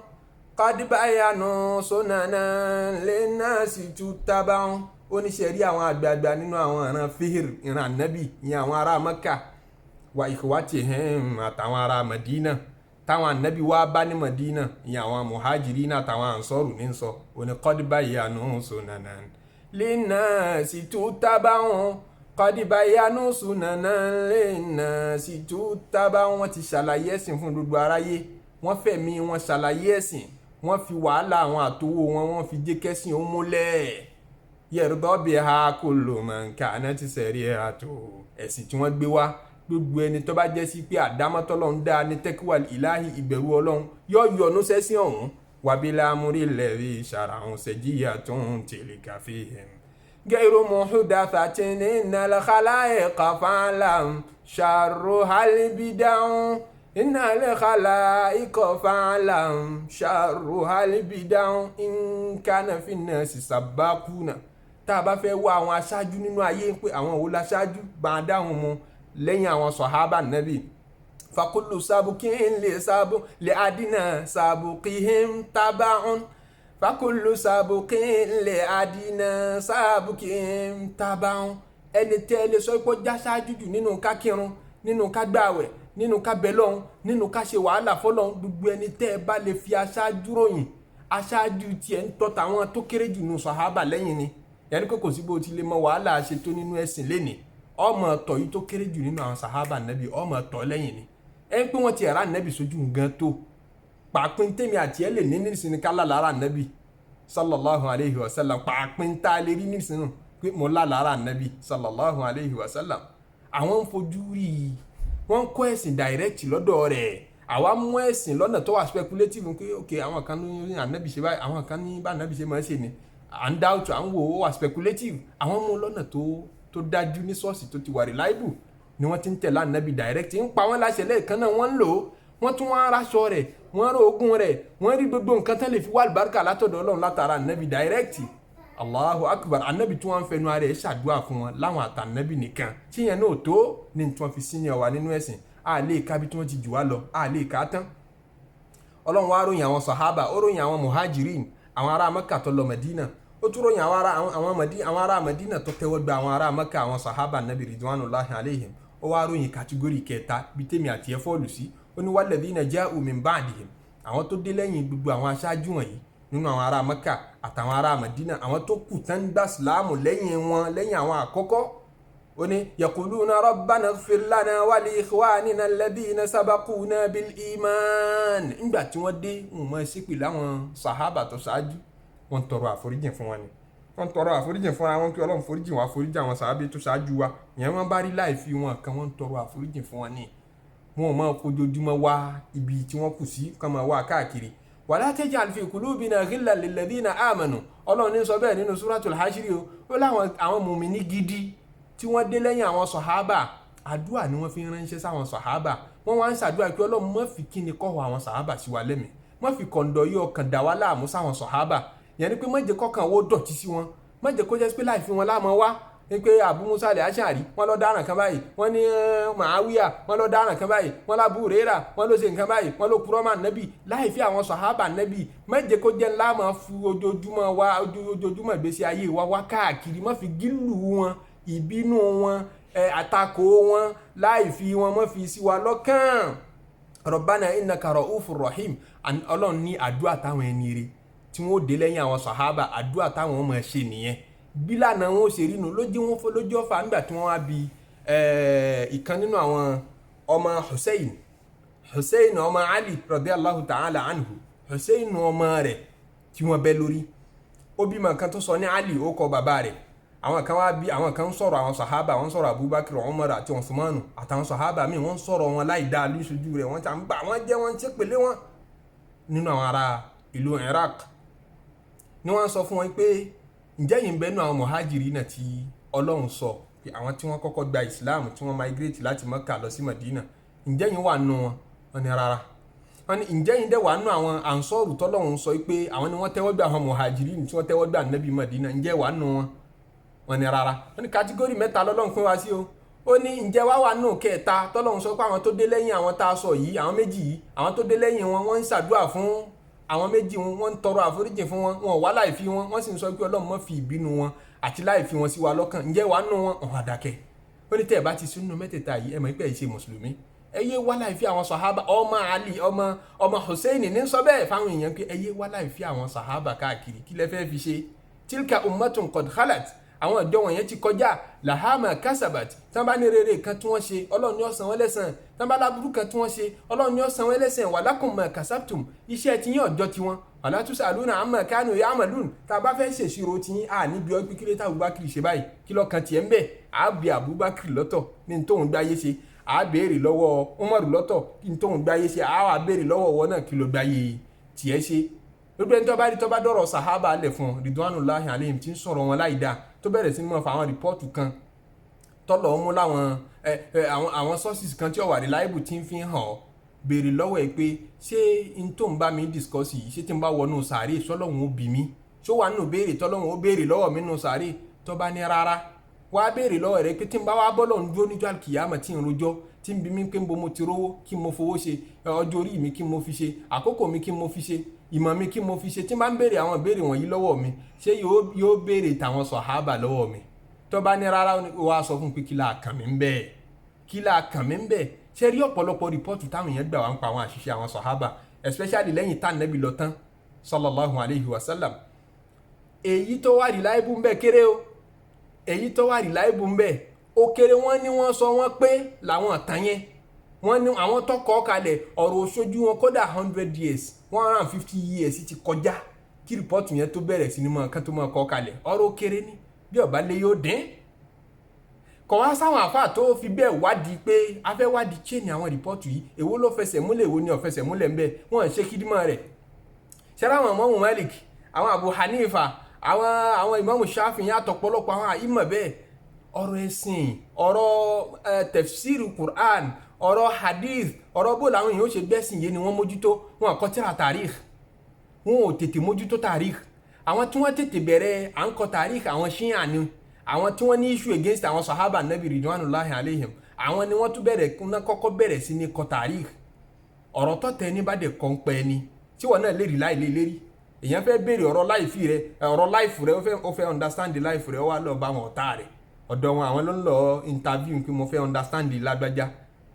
qad bayanu sunanan linnasi tuttaba'u. Ó ní ṣe rí àwọn àgbààgbà nínú àwọn ìran Fihir, ìran ànábì, ìyẹn àwọn ará Mẹ́kà, wa ikhwatihim, àtàwọn ará Madina táwọn ànábì wá bá ní Madina, ìyẹn àwọn muhajirina àtàwọn ansọ́rù ní sọ. Ó ní qad bayanu sunanan linnasi tuttaba'u, qad bayanu sunanan linnasi tuttaba'u. Wọ́n ti ṣàlàyé ẹ̀sìn fún gbogbo aráyé. Wọ́n fẹ̀mí wọn ṣàlàyé ẹ̀sìn, wọ́n fi wàhálà àwọn àtowó wọn, wọ́n fi jẹ́ kẹ́sìn ó múlẹ̀. Yarda biha kullu man kanat sari'atu. Ẹ̀sìn tí wọ́n gbé wá, gbogbo ẹni tó bá jẹ́ sí pé àdámọ́tọ́lọ́ ń dá ní taqwal ilahi, ìbẹ̀rù Ọlọ́run, yóò yọ́nú sẹ́sìn ọ̀hún. Wabil amri alladhi shara'u sajiyatun tilka fihim gairu muhdathatin innal khalaiqa fa'lam sharruhal bid'ah, innal khalaiqa fa'lam sharruhal bid'ah in kana fin nasi sabbaquna. Tá a bá fẹ́ wá àwọn aṣáájú nínú ayé pé àwọn wo la ṣáájú, bá a dáhùn mu lẹ́yìn àwọn sọ̀hábà nẹ́bì. Fakullu sabukin lè sabu lè adínà sabukihim tabaun, fakullu sabukin lè adínà sabukihim tabaun. Ẹni tẹ́ ẹ lè sọ pé ó já ṣáájú jù nínú ká kírun, nínú ká gbààwẹ̀, nínú ká bẹ lọ́hun, nínú ká ṣe wàhálà fọlọ́hun, gbogbo ẹni tẹ́ ẹ bá lè fi aṣáájú ròyìn, aṣáájú tiẹ̀ ń tọ́ tàwọn tó kéré jù nù sọ̀hábà lẹ́yìn ni. Yẹn ní kò sí bó ti lè mọ wàhálà ṣe tó nínú ẹ̀sìn lénìí, ọmọ tọ̀ yìí tó kéré jù nínú àwọn sàhábà nẹ́bí, ọmọ tọ̀ lẹ́yìn ni. Ẹ ń pé wọ́n ti ẹ̀rá nẹ́bí sójú nǹkan tó pàápín tèmi àti ẹ̀ lè ní nísìnyí ká lára nẹ́bí sallallahu alayhi wa sallam. Pàápín tá a lè rí nísìnyí pé mo lára nẹ́bí sallallahu alayhi wa sallam. Àwọn ń fojú rí i, wọ́n ń kọ́ ẹ̀sìn direct lọ́dọ̀ rẹ̀. Àwa mú ẹ̀sìn lọ́nà tó wà speculative pé ok, àwọn kan ní ànábì ṣe báyìí, àwọn kan ní bá ànábì ṣe máa ń ṣe ni, à ń doubt, à ń wò ó wà speculative. Àwọn mú lọ́nà tó dájú ní source tó ti wà reliable ni wọ́n ti ń tẹ̀lé ànábì direct, ń pa wọ́n láṣẹ lẹ́ẹ̀kan náà, wọ́n ń lò ó. Wọ́n tún wọ́n aráṣọ rẹ̀, wọ́n rí ogun rẹ̀, wọ́n rí gbogbo nǹkan tán lè fi wá àlùbáríkà látọ̀dọ̀ Ọlọ́run látara ànábì direct. Allahu akbar! Ànábì tí wọ́n ń fẹnu ara ẹ̀ ṣàdúrà fún wọn láwọn àtànábì nìkan tí yẹn náà tó ní tí wọ́n fi senior wa nínú ẹ̀sìn. A lè ka bí tí wọ́n ti jù wá lọ, a lè ka tán. Ọlọ́run wá ròyìn àwọn sàhábà, ó ròyìn àwọn muhajirin, àwọn ará Mẹ́kà tó lọ Mẹdínà. Ó tún ròyìn àwọn ará Mẹdínà tó tẹ́wọ́ gba àwọn ará Mẹ́kà, àwọn sàhábà nàbì ridwanullahi alaihim. Ó wá ròyìn category kẹta bí tèmi àti ẹ fall sí. Ó ní walladhina ja'u min ba'dihim, àwọn tó dé lẹ́yìn gbogbo àwọn aṣáájú wọ̀nyí nínú àwọn ará Mẹ́kà àtàwọn ará Mẹdínà, àwọn tó kù tán gbà sílámù lẹ́yìn wọn, lẹ́yìn àwọn àkọ́kọ́. Ó ní yaquluna rabbana ighfir lana wa li ikhwanina alladhina sabaquna bil iman. Nígbà tí wọ́n dé, wọn mọ̀ ṣépè láwọn sàhábà tó ṣáájú. Wọ́n tọrọ àforíjìn fún wọn ni. Wọ́n tọrọ àforíjìn fúnra wọn kí Ọlọ́run foríjìn wá, foríjìn àwọn sàhábà tó ṣáájú wa. Ìyẹn wọ́n bá rí láì fi wọn kan, wọ́n tọrọ àforíjìn fún wọn ni. Wọn ò máa fojoojúmọ́ wá ibi tí wọ́n kù sí kán máa wá káàkiri. Wala taj'al fi qulubina ghillan lilladhina amanu. Ọlọ́run ní sọ bẹ́ẹ̀ nínú suratul hashiri o. Ó láwọn àwọn mùmíní gidi tí wọ́n dé lẹ́yìn àwọn sọ̀hábà, Àdúrà ni wọ́n fi ń ránṣẹ́ sáwọn sàhábà. Wọ́n wá ń ṣàdúrà pé Ọlọ́run má fi kíni kọ́wọ́ àwọn sàhábà sí wa lẹ́mìí, má fi kọ̀ǹdọ̀ yí ọkàn dà wá láàmú sáwọn sàhábà. Yẹn ni pé má jẹ́ kọ́kàn wó dọ̀tí sí wọn, má jẹ́ kó jẹ́ pé láì fi wọn láàmú wá ní pé Abu Musa al-Ash'ari wọ́n lọ dáràn kan báyìí, wọ́n ní Muawiya wọ́n lọ dáràn kan báyìí, wọ́n l'Abu Huraira wọ́n ló ṣe nǹkan báyìí, wọ́n ló purọ́ mọ́ Ànábì. Láì fi àwọn sàhábà Ànábì, má jẹ́ kó jẹ́ ńlá máa fi ojoojúmọ́ wa, ojoojúmọ́ ìgbésí ayé wa wá káàkiri, má fi gílù wọn, ìbínú wọn, àtakò wọn, láì fi wọn, má fi sí wa lọ́kàn. Rabbana innaka ra'ufur rahim. Ọlọ́run ní àdúrà táwọn ẹni rè tí wọ́n ó dé lẹ́yìn àwọn sàhábà, àdúrà táwọn máa ṣe nìyẹn. Bí lànà wọn ó ṣe rí nu lójú wọn fọ lójú ọfà nígbà tí wọ́n wá bi ìkan nínú àwọn ọmọ Hussein, Hussein ọmọ Ali radiyallahu ta'ala anhu, Hussein ọmọ rẹ̀ tí wọ́n bẹ́ lórí, ó bímọ kan tó sọ ní Ali, ó kọ bàbá rẹ̀. Àwọn kan wá bí àwọn kan ń sọ̀rọ̀ àwọn sàhábà, wọ́n sọ̀rọ̀ Abubakar, Umar àti Usmanu àtàwọn sàhábà míì, wọ́n sọ̀rọ̀ wọn láì dáa lóṣojú rẹ̀, wọ́n ta ń bà wọ́n jẹ́, wọ́n ń ṣépèlé wọn nínú àwọn ará ìlú Iraq. Ni wọ́n sọ fún wọn pé ǹjẹ́ yìí ń bẹ́nu àwọn muhajiri náà tí Ọlọ́run sọ pé àwọn tí wọ́n kọ́kọ́ gba Islam, tí wọ́n migrate láti Mecca lọ sí Medina, ǹjẹ́ yìí wà nù wọn? Wọ́n ní rárá. Wọ́n ní ǹjẹ́ yìí dẹ̀ wà nù àwọn ansọ́ọ̀rù tọ́lọ́run sọ pé àwọn ni wọ́n tẹ́wọ́ gbà àwọn muhajiri tí wọ́n tẹ́wọ́ gbà Nábì Medina, ǹjẹ́ wà nù wọn? Wọ́n ní rárá. Wọ́n ní kátígórì mẹ́ta lọ́lọ́run pín wá sí o. Ó ní ǹjẹ́ wá wà nù kẹta tọ́lọ́run sọ pé àwọn tó dé lẹ́yìn àwọn tá a sọ yìí, àwọn méjì yìí, àwọn tó dé lẹ́yìn wọn, wọ́n ń ṣàdúrà fún àwọn méjì wọn, wọ́n ń tọrọ àforíjì fún wọn, wọn wá láì fi wọn, wọ́n sì ń sọ pé Ọlọ́run má fi ìbínú wọn àti láì fi wọn sí wa lọ́kàn, ǹjẹ́ wàá nù wọn? Ọ̀hún àdàkẹ́. Ó ní tẹ́ ẹ̀ bá ti sínú mẹ́tẹ̀ẹ̀ta yìí, ẹ mọ̀ pé ẹ̀ ṣe mùsùlùmí, ẹ yé wá láì fi àwọn sàhábà. Ọmọ Ali, ọmọ Hussein ní sọ bẹ́ẹ̀ fáwọn èèyàn pé ẹ yé wá láì fi àwọn sàhábà káàkiri, kí lẹ fẹ́ fi ṣe? Tilka ummatun qad khalat, àwọn ìjọ wọ̀nyẹn ti kọjá, lahama kasabat, tán bá ní rere kan tí wọ́n ṣe, Ọlọ́run ní ó san wọ́n lẹ́san, tán bá láburú kan tí wọ́n ṣe, Ọlọ́run ní ó san wọ́n lẹ́san, walakum ma kasabtum, iṣẹ́ ti yín ọjọ́ tiwọn, wala tusaluna amma kanu ya'malun. Tá a bá fẹ́ ṣèṣirò tí yín, à níbi ọ pé kí ló tá Abubakar ṣe báyìí, kí lọ́kàn tiẹ̀ ń bẹ̀, à bí Abubakar lọ́tọ̀ ní tóun gbáyé ṣe, à béèrè lọ́wọ́ Umaru lọ́tọ̀ ní tóun gbáyé ṣe, à wà béèrè lọ́wọ́ wọn náà kí ló gbáyé tiẹ̀ ṣe. Gbogbo ẹni tó bá rí tó bá dọ̀rọ̀ sàhábà lẹ̀ fún Ridwanullahi alayhim tí ń sọ̀rọ̀ wọn láì dáa, tó bẹ̀rẹ̀ sí ní mọ̀ fún àwọn rìpọ́ọ̀tù kan tọ́lọ̀ mú láwọn àwọn sources kan tí ó wà reliable tí ń fi hàn ọ́, béèrè lọ́wọ́ ẹ pé ṣé n tó ń bá mi discuss yìí, ṣé tí n bá wọnú sàárè sọlọ́hún ó bì mí, ṣó wà nínú béèrè tọ́lọ́hún ó béèrè lọ́wọ́ mi nínú sàárè? Tó bá ní rárá, wá béèrè lọ́wọ́ rẹ pé tí n bá wá bọ́lọ̀ ń dúró níjọ́ àlùkìyámà tí ń rojọ́, tí ń bi mí pé ń bo mo ti rówó, kí mo fowó ṣe, ọjọ́ orí mi kí mo fi ṣe, àkókò mi kí mo fi ṣe, ìmọ̀ mi kí mo fi ṣe, tí n bá ń béèrè àwọn ìbéèrè wọ̀nyí lọ́wọ́ mi, ṣé yóò béèrè tàwọn sọ̀hábà lọ́wọ́ mi? Tó bá ní rárá, wá sọ fún pé kí la kàn mí ń bẹ́ẹ̀, kí la kàn mí ń bẹ́ẹ̀. Ṣé rí ọ̀pọ̀lọpọ̀ rìpọ́ọ̀tù táwọn èèyàn gbà wá ń pa àwọn àṣìṣe àwọn sọ̀hábà, especially lẹ́yìn tá Nábì lọ tán sallallahu alayhi wa sallam, èyí tó wà reliable ń bẹ kéré o, èyí tó wà reliable ń bẹ ó kéré. Wọ́n ní wọ́n sọ wọ́n pé làwọn tán yẹn, wọ́n ní àwọn tó kọ́ kalẹ̀ ọ̀rọ̀ òṣojú wọn, kódà 100 years, 150 years ti kọjá kí rìpọ́ọ̀tù yẹn tó bẹ̀rẹ̀ sí ni mọ̀ kán tó mọ̀ kọ́ kalẹ̀. Ọ̀rọ̀ kéré ní bí ọ̀bá lé yóò dín. Kọ̀ wá sáwọn àfáà tó fi bẹ́ẹ̀ wádìí pé a fẹ́ wádìí chain àwọn rìpọ́ọ̀tù yìí, èwo ló fẹsẹ̀ múlẹ̀, èwo ni ò fẹsẹ̀ múlẹ̀ ń bẹ, wọ́n ṣe kídímọ̀ rẹ̀. Ṣẹlẹ̀ àwọn Ìmámù Malik, àwọn Abu Hanifa, àwọn Ìmámù Shafi'i àtọ̀pọ̀lọpọ̀ àwọn àìmọ̀ bẹ́ẹ̀, ọ̀rọ̀ ẹ̀sìn, ọ̀rọ̀ tafsir Qur'an, ọ̀rọ̀ hadith, ọ̀rọ̀ bó làwọn èèyàn ó ṣe gbẹ́sìn yé ni wọ́n mójútó. Wọn kọ tírà tarikh, wọn ò tètè mójútó tarikh. Àwọn tí wọ́n tètè bẹ̀rẹ̀ à ń kọ tarikh, àwọn Shia ni, àwọn tí wọ́n ní issue against àwọn sahaba Nabi ridwanullahi alayhim, àwọn ni wọ́n tún bẹ̀rẹ̀ kúnná kọ́kọ́ bẹ̀rẹ̀ sí ní kọ tarikh. Ọ̀rọ̀ tọ́tẹ̀ ní bá dẹ̀ kọ́ ń pẹ́ ni tí wọ́n náà lè rí láì lé lérí. Èèyàn fẹ́ béèrè ọ̀rọ̀ life rẹ, ọ̀rọ̀ life rẹ, ó fẹ́ understand the life rẹ, ó wá lọ bá àwọn ọ̀tá rẹ̀, ọ̀dọ̀ wọn àwọn ló ń lọ interview pé mo fẹ́ understand the lágbájá.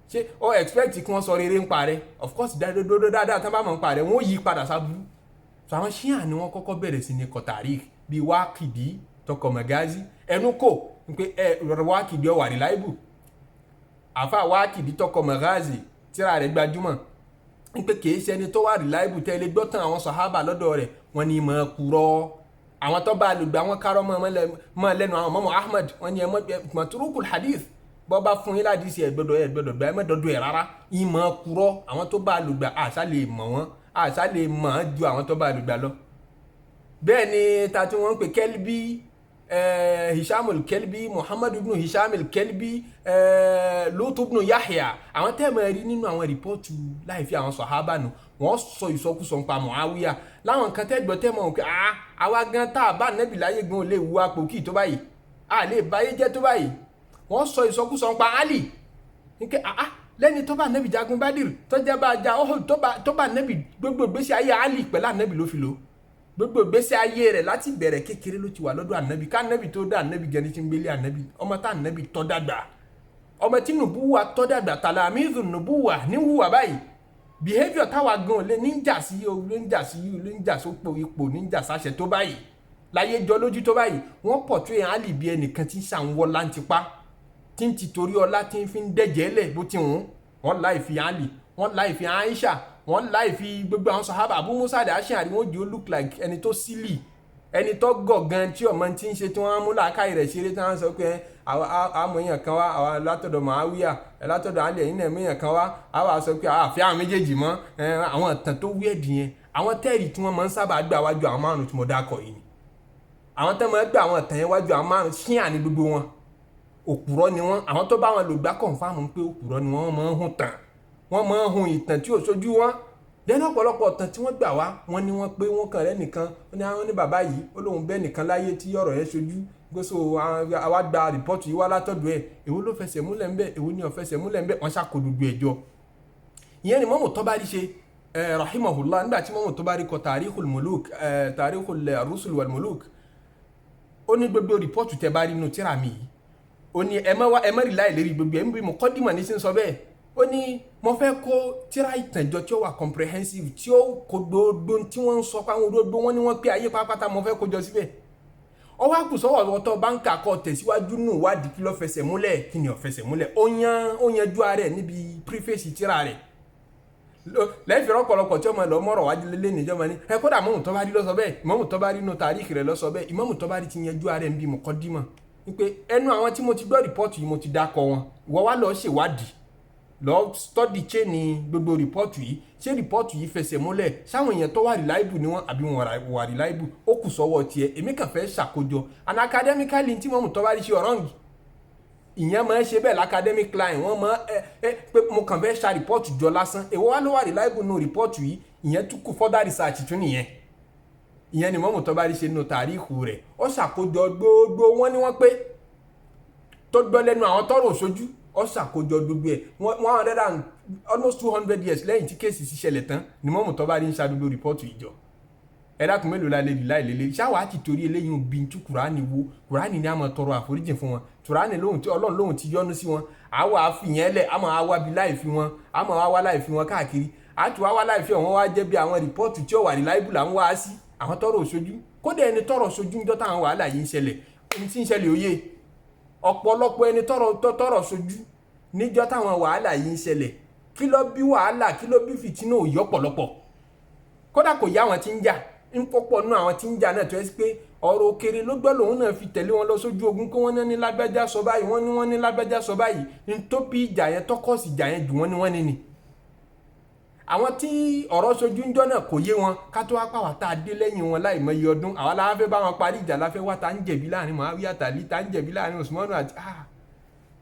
Ṣé o expect kí wọ́n sọ rere ń pa rẹ? Of course, dáadáa tán bá mọ̀ ń pa rẹ, wọ́n yí padà sábúrú. So àwọn Shia ni wọ́n kọ́kọ́ bẹ̀rẹ̀ sí ní kọ tarikh, bíi Wákìdí tọkọ Magazi, ẹnu kò pé ẹ Wákìdí ó wà reliable. Àfa Wákìdí tọkọ Magazi, tíra rẹ̀ gbajúmọ̀ pé kìí ṣe ẹni tó wà reliable tẹ́lẹ̀ gbọ́tàn àwọn sàhábà lọ́dọ̀ rẹ̀, wọ́n ní mọ̀ kúrọ́. Àwọn tó bá lùgbà wọn kárọ́ mọ́ lẹ́nu àwọn mọ́mọ́ Ahmad, wọ́n ní ẹ matrukul hadith, bọ́ bá fún yín ládìsí ẹ gbọ́dọ̀ ẹ gbọ́dọ̀ gbà ẹ mọ́dọ̀dọ̀ ẹ rárá, ìmọ̀ kúrọ́. Àwọn tó bá lùgbà àṣà lè mọ̀ wọ́n, àṣà lè mọ̀ ju àwọn tó bá lùgbà lọ. Bẹ́ẹ̀ ni ta tí wọ́n ń pè Kẹ́lbí, Hisham al-Kelbi, Muhammad ibn Hisham al-Kelbi, Lut ibn Yahya. Àwọn tẹ́ ẹ̀ máa rí nínú àwọn report láì fi àwọn sọ̀hábà nù, wọ́n sọ ìsọkúsọ nípa Muawiya láwọn nǹkan tẹ́ gbọ́ tẹ́ mọ̀ pé àwa gan tá a bá nẹ́bì láyé gan ò lè wu apò kí tó báyìí, a lè báyé jẹ́ tó báyìí. Wọ́n sọ ìsọkúsọ nípa Ali nke lẹ́ni tó bá nẹ́bì jagun Badr, tó jẹ́ bá ja Uhud, tó bá nẹ́bì gbogbo ìgbésí ayé Ali pẹ̀lú ànẹ́bì ló fi lò. Gbogbo ìgbésí ayé rẹ̀ láti bẹ̀rẹ̀ kékeré ló ti wà lọ́dọ̀ ànẹ́bì. Ká ànẹ́bì tó dá ànẹ́bì gẹni tí ń gbélé ànẹ́bì, ọmọ tá ànẹ́bì tọ́ dàgbà, ọmọ tí nùbúwà tọ́ dàgbà, tàlàmíìzù nùbúwà ní wùwà báyìí, behaviour táwa gan lé ní jà sí, ló ń jà sí, ló ń jà sópò ipò, ní jà sáṣẹ tó báyìí láyé jọ lójú tó báyìí. Wọ́n portray Ali bí ẹnìkan tí ń ṣàǹwọ́ láǹtipá, tí ń ti torí ọlá tí ń fi ń dẹ̀jẹ̀ lẹ̀ bó ti wùn. Wọ́n láì fi Ali, wọ́n láì fi Aisha, wọ́n láì fi gbogbo àwọn sahaba. Abu Musa al-Ash'ari, wọ́n jẹ́ ó look like ẹni tó silly, ẹni tó gọ̀ gan tí ọmọ tí ń ṣe, tí wọ́n mú làákàyè rẹ̀ ṣeré, tí wọ́n sọ pé àmọ́ èèyàn kan wá, àwa látọ̀dọ̀ Muawiya, látọ̀dọ̀ Ali, ẹ̀yìn náà èèyàn kan wá, àwa sọ pé àfi àwọn méjèèjì mọ́. Àwọn ìtàn tó wíẹ̀dì yẹn, àwọn tẹ́ẹ̀rì tí wọ́n máa ń sábà gbà wájú àwọn márùn tí mo dákọ̀ yìí ni àwọn tó máa ń gbà àwọn ìtàn yẹn wájú. Àwọn márùn ṣíà ní gbogbo wọn, òpùrọ́ ni wọ́n. Àwọn tó bá wọn lò gbá confirm pé òpùrọ́ ni wọ́n. Máa ń hun tàn, wọ́n máa ń hun ìtàn tí ò sójú wọn. Dẹ́nu ọ̀pọ̀lọpọ̀ ọ̀tàn tí wọ́n gbà wá, wọ́n ní wọ́n pé wọ́n kàn rẹ́ nìkan, wọ́n ní àwọn ní bàbá yìí ó lóun bẹ́ẹ̀ nìkan láyé tí ọ̀rọ̀ yẹn ṣojú gbóso. Àwa gba report yìí wá látọ̀dọ̀ ẹ̀. Èwo ló fẹsẹ̀ múlẹ̀ ńbẹ̀? Èwo ni ò fẹsẹ̀ múlẹ̀ ńbẹ̀? Wọ́n ṣàkó gbogbo ẹ̀jọ́. Ìyẹn ni Mọ́mù Tọ́bárí ṣe, rahimahullah. Nígbà tí Mọ́mù Tọ́bárí kọ Tarikhul Muluk, Tarikhul Rusul wal Muluk, ó ní gbogbo report tẹ́ bá rí inú tíra mi yìí, ó ní ẹ má wá, ẹ má rí láì lérí gbogbo ẹ̀ ń bí muqaddimah ní sí ń sọ bẹ́ẹ̀. Ó ní mo fẹ́ kó tíra ìtànjọ tí ó wà comprehensive, tí ó kó gbogbo tí wọ́n ń sọ pé àwọn gbogbo wọn ni wọ́n pé ayé pátápátá, mo fẹ́ kó jọ síbẹ̀. Ọwọ́ àkùsọ́wọ́ ọ̀tọ̀ báńkà kọ tẹ̀síwájú nù wádìí kí ló fẹsẹ̀ múlẹ̀, kí ni ò fẹsẹ̀ múlẹ̀. Ó yanjú ara ẹ̀ níbi preface tíra rẹ̀. Lẹ́yìn fìrọ́ ọ̀pọ̀lọpọ̀ tí ọmọ lọ mọ̀rọ̀ wájú lélẹ́ níjọba ní ẹ. Kódà Ìmámù Tọ́bárí ló sọ bẹ́ẹ̀, Ìmámù Tọ́bárí nù tàríkì rẹ̀ ló sọ bẹ́ẹ̀. Ìmámù Tọ́bárí ti yanjú ara ẹ̀ ń bí muqaddimah wípé ẹnu àwọn tí mo ti gbọ́ report yìí, mo ti dákọ wọn. Ìwọ wá lọ ṣèwádìí, lọ study chain gbogbo report yìí. Ṣé report yìí fẹsẹ̀ múlẹ̀? Sáwọn èèyàn tó wà reliable ni wọ́n àbí wọn wà reliable? Ó kù sọ́wọ́ tiẹ̀. Èmi kàn fẹ́ ṣàkójọ. And academically, tí Ìmámù Tọ́bárí ṣe ọ̀rọ̀ ìyẹn máa ń ṣe bẹ́ẹ̀ l'academic line, wọ́n máa ẹ ẹ pé mo kàn fẹ́ ṣa report jọ lásán. Èwo wá ló wà reliable nù report yìí? Ìyẹn tún kù further research tún nìyẹn. Ìyẹn ni Ìmámù Tọ́bárí ṣe nínú tàríìkù rẹ̀. Ó ṣàkójọ gbogbo wọn ni wọ́n pé tó gbọ́ lẹ́nu àwọn tọ́rọ̀ òṣojú. Ó ṣàkójọ gbogbo ẹ̀ 100 and almost 200 years lẹ́yìn tí case sì ṣẹlẹ̀ tán ni Ìmámù Tọ́bárí ń ṣàdúgbò report ìjọ. Ẹ dákun, mélòó la lè rí láì lélẹ̀? Ṣáwa ti torí eléyìí bí tú Kùránì wo? Kùránì ni a máa tọrọ àforíjì fún wọn. Kùránì lóhùn tí Ọlọ́run lóhùn ti yọ́nú sí wọn. Àwa àfìyẹn lẹ̀, àmọ́ àwa bí láì fi wọn, àmọ́ àwa láì fi wọn káàkiri, àti wá láì fi wọn wá jẹ́ bí àwọn report tí ó wà reliable là ń wá sí àwọn tọrọ òṣojú. Kódà ẹni tọrọ òṣojú ń jọ́ táwọn wàhálà yìí ń ṣẹlẹ̀, ẹni tí ń ṣẹlẹ̀ òye ọ̀pọ̀lọpọ̀ ẹni tọrọ sojú níjọ́ táwọn wàhálà yìí ń ṣẹlẹ̀, kí ló bí wàhálà, kí ló bí fìtínà, òye ọ̀pọ̀lọpọ̀. Kódà kò yá àwọn tí ń jà ń pọ̀pọ̀ nú àwọn tí ń jà náà tó yẹ sí pé ọ̀rọ̀ òkèrè ló gbọ́ lòun náà fi tẹ̀lé wọn lọ sójú ogun, kó wọ́n ní lágbájá sọ báyìí, wọ́n ní wọ́n ní lágbájá sọ báyìí, ní tó bí ìjà yẹn tọkọ̀sì ìjà yẹn jù, wọ́n ní wọ́n ní ni àwọn tí ọ̀rọ̀ sojú ń jọ́ náà kò yé wọn. Ká tó wá pàwọ́ tá a dé lẹ́yìn wọn láì mọye ọdún, àwa la fẹ́ bá wọn parí ìjà, la fẹ́ wá tá ń jẹ̀bi láàrin Muawiya àtàlí, tá ń jẹ̀bi láàrin Usmanu àti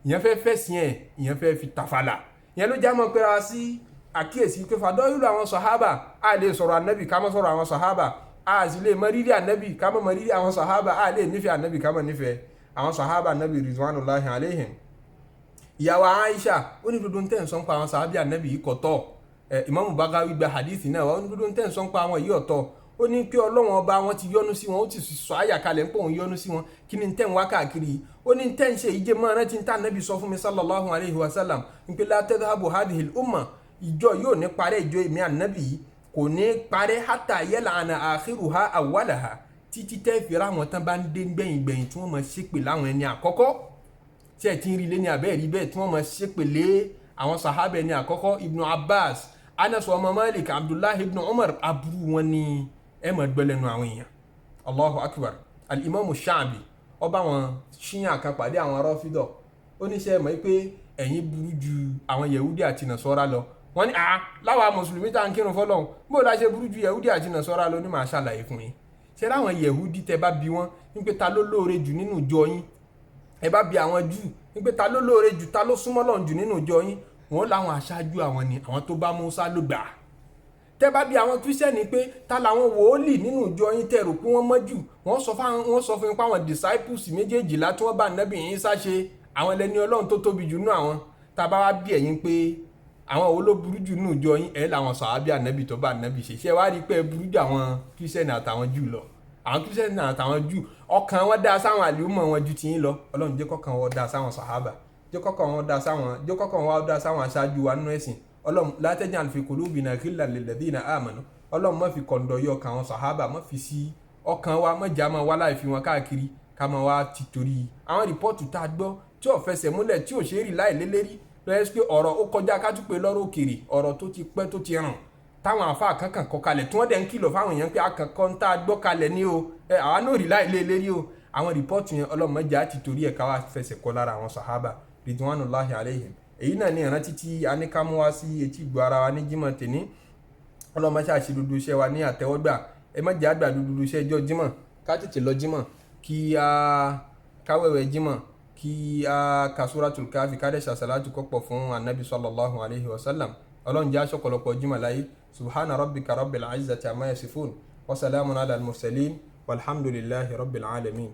ìyẹn fẹ́ fẹ̀sìn ẹ̀, ìyẹn fẹ́ fi tàfàlà. Ìyẹn ló já mọ́ pé ra sí àkíyèsí pé fàdọ́yìlú àwọn sàhábà, a lè sọ̀rọ̀ ànábì ká má sọ̀rọ̀ àwọn sàhábà, a sì lè mọ rírì ànábì ká má mọ rírì àwọn sàhábà, a lè nífẹ̀ẹ́ ànábì ká má nífẹ̀ẹ́ àwọn sàhábà ànábì rizwanullahi alaihim. Ìyàwó Aisha ó ní dúdú tẹ̀ ń sọ pa àwọn sàhábì ànábì yìí kò tọ́. Ìmáàmù Bagawi gba hadith náà wá. Ó ní dúdú tẹ̀ ń sọ pa àwọn yìí ọ̀tọ̀. Ó ní pé Ọlọ́wọ́n ọba wọn ti yọ́nú sí wọn, ó ti sọ àyà kalẹ̀ ń pọ̀ òun yọ́nú sí wọn. Kí ni tẹ́ ń wá káàkiri yìí? Ó ní tẹ́ ń ṣe ìjẹ́ mọ́ rántí ń tà nábì sọ fún mi sallallahu alayhi wa sallam ń pé la tadhhabu hadhihi al-umma, ìjọ yóò ní parẹ́, ìjọ èmi ànábì yìí kò ní parẹ́, hatta yal'ana akhiruha awwalaha, títí tẹ́ fi ráwọn tán bá ń dé gbẹ̀yìn gbẹ̀yìn tí wọ́n máa ṣépè láwọn ẹni àkọ́kọ́. Tí ẹ ti ń rí lé ní abẹ́ rí bẹ́ẹ̀, tí wọ́n máa ṣépè lé àwọn sàhábẹ̀ ẹni àkọ́kọ́, Ibn Abbas, Anas ọmọ Malik, Abdullahi ibn Umar, aburú wọn ni ẹ máa gbọ́ lẹ́nu àwọn èèyàn. Allahu akbar. Al-Imamu Sha'bi ọba wọn ṣíyàn kan pàdé àwọn Rọ́fídọ̀, ó ní ṣe mọ̀ pé ẹ̀yin burú ju àwọn Yehudi àti Nasọ́ra lọ? Wọ́n ní àá láwa mùsùlùmí tá à ń kírun fọlọ́hún, bó la ṣe burú ju Yehudi àti Nasọ́ra lọ? Ní màá ṣàlàyé fún yín. Ṣé láwọn Yẹ̀húdí, tẹ bá bi wọ́n wípé ta ló lóore jù nínú ìjọ yín, ẹ bá bi àwọn Júù wípé ta ló lóore jù, ta ló súnmọ́ Ọlọ́run jù nínú ìjọ yín, wọ́n láwọn aṣáájú àwọn ni, àwọn tó bá Mùsá ló gbà. Tẹ́ bá bi àwọn Kírísítẹ́nì pé ta làwọn wòólì nínú ìjọ yín tẹ́ rò pé wọ́n mọ́ jù, wọ́n sọ fún yín pé àwọn disciples 12 tí wọ́n bá Nábì Ìsá ṣe, àwọn ẹlẹ́ni Ọlọ́run tó tóbi jù nínú àwọn. Tá a bá wá bí ẹ̀yin pé àwọn wo ló burú jù nínú ìjọ yín, ẹ̀ làwọn sàábì Ànábì tó bá Ànábì ṣe. Ṣé wàá rí i pé ẹ burú jù àwọn Kírísítẹ́nì àtàwọn Júù lọ? Àwọn Kírísítẹ́nì àtàwọn Júù, ọkàn wọn dá sáwọn àlùmọ̀ wọn ju tiyín lọ. Ọlọ́run, jẹ́ kọ́kàn wọn dá sáwọn sàhábà, jẹ́ kọ́kàn wọn dá sáwọn aṣáájú wa nínú ẹ̀sìn. Ọlọ́run, la taj'al fi qulubina ghillan lilladhina amanu. Ọlọ́run, má fi kọ̀ǹdọ̀ yọ ọkàn àwọn sàhábà, má fi sí ọkàn wa, má jà máa wá láì fi wọn káàkiri, ká máa wá ti torí àwọn report tá a gbọ́ tí ò fẹsẹ̀ múlẹ̀, tí ò ṣe é rí láì lélẹ́rí lọ́yẹ́ pé ọ̀rọ̀ ó kọjá kátúpé lọ́rọ̀ òkèrè, ọ̀rọ̀ tó ti pẹ́, tó ti ràn, táwọn àáfàá kankan kọ kalẹ̀, tí wọ́n dẹ̀ ń kìlọ̀ fáwọn èèyàn pé akànkọ́ ń tá a gbọ́ kalẹ̀ ní o, ẹ àwa náà rí láì lélẹ́rí o. Àwọn report yẹn, ọlọ́mọdé á ti torí ẹ̀ ká wá fẹsẹ̀ kọ lára àwọn sàhábà ridwanullahi alayhim. Èyí náà ní ìrántí tí a ní ká mú wá sí etí ìgbọ́ ara wa ní Jímọ̀ tèní. Ọlọ́mọṣẹ́ àṣẹ dúdú iṣẹ́ wa ní àtẹ́wọ́gbà. Ẹ má jẹ́ àgbà dúdú iṣẹ́ ẹjọ́ Jímọ̀, ká tètè lọ Jímọ̀, kí a káwẹ̀wẹ̀ Jímọ̀, kí a ka Suratul Kafi, ká dẹ̀ ṣàṣàlátù kọ́pọ̀ fún Anabi sallallahu alayhi wa sallam. Ọlọ́run jẹ́ aṣọ́kọ̀lọpọ̀ Jímọ̀ láyé. Subhana rabbika rabbil izzati amma yasifun wa salamun ala al-mursalin walhamdulillahi rabbil alamin.